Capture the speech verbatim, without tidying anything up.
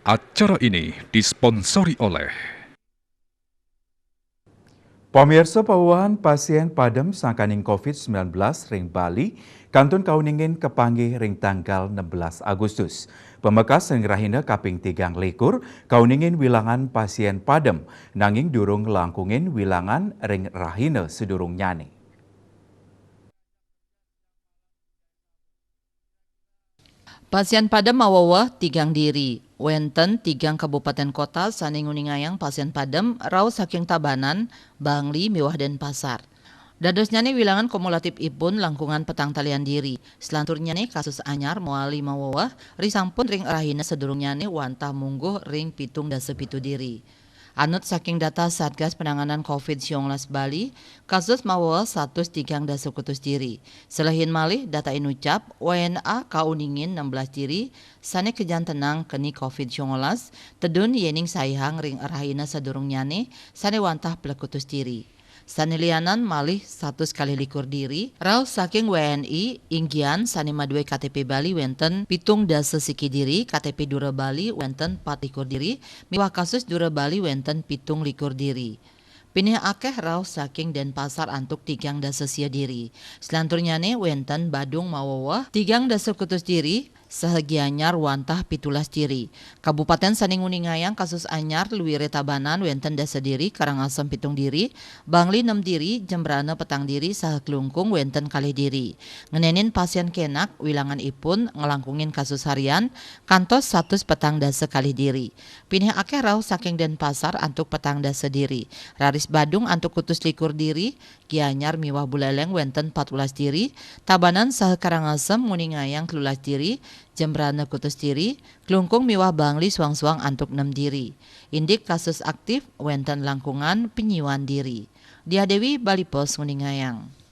Acara ini disponsori oleh Pamirsa, pawewehan pasien padem sangkaning covid sembilan belas ring Bali kantun kauningin kapanggih ring tanggal enam belas Agustus. Pamekas ring rahina kaping tigang likur kauningin wilangan pasien padem, nanging durung langkungin wilangan ring rahina sadurungnyane. Pasien padem maweweh tigang diri. Wenten tigang kabupaten kota sane nguningayang pasien padem rauh saking Tabanan, Bangli, miwah Denpasar. Dadosnyane wilangan kumulatifipun langkungan petang talian diri. Selanturnyane kasus anyar mawali maweweh risampun ring rahina sadurungnyane wantah mungguh ring pitung dasa pitu diri. Anut saking data Satgas Penanganan covid sembilan belas Bali, kasus maweweh satus tigang dasa kutus diri. Selehin malih data inucap, W N A kauningin enam belas diri sane kajantenang keni covid sembilan belas, tedun yening saihang ring rahina sadurungnyane sane wantah plekutus diri. Sane lianan malih satus kalih likur diri, rauh saking W N I, inggian sane madue K T P Bali wenten pitung dasa siki diri, K T P Dura Bali wenten pat likur diri, miwah kasus Dura Bali wenten pitung likur diri. Pinih akeh rauh saking Denpasar antuk tigang dasa sia diri. Selanturnyane wenten Badung maweweh tigang dasa kutus diri, saha Gianyar wantah pitulas diri. Kabupaten sane nguningayang kasus anyar luire Tabanan wenten dasa diri, Karangasem pitung diri, Bangli nem diri, Jembrana petang diri, saha Klungkung wenten kalih diri. Ngenenin pasien kenak, wilanganipun nglangkungin kasus harian kantos satus petang dasa kalih diri. Pinih akeh rauh saking Denpasar antuk petang dasa diri. Raris Badung antuk kutus likur diri, Gianyar miwah Buleleng wenten patbelas diri, Tabanan saha Karangasem nguningayang telulas diri, Jembrana kutus diri, Klungkung miwah Bangli suang-suang antuk nem diri. Indik kasus aktif wenten langkungan pinyiuan diri. Diah Dewi, Bali Post, nguningayang.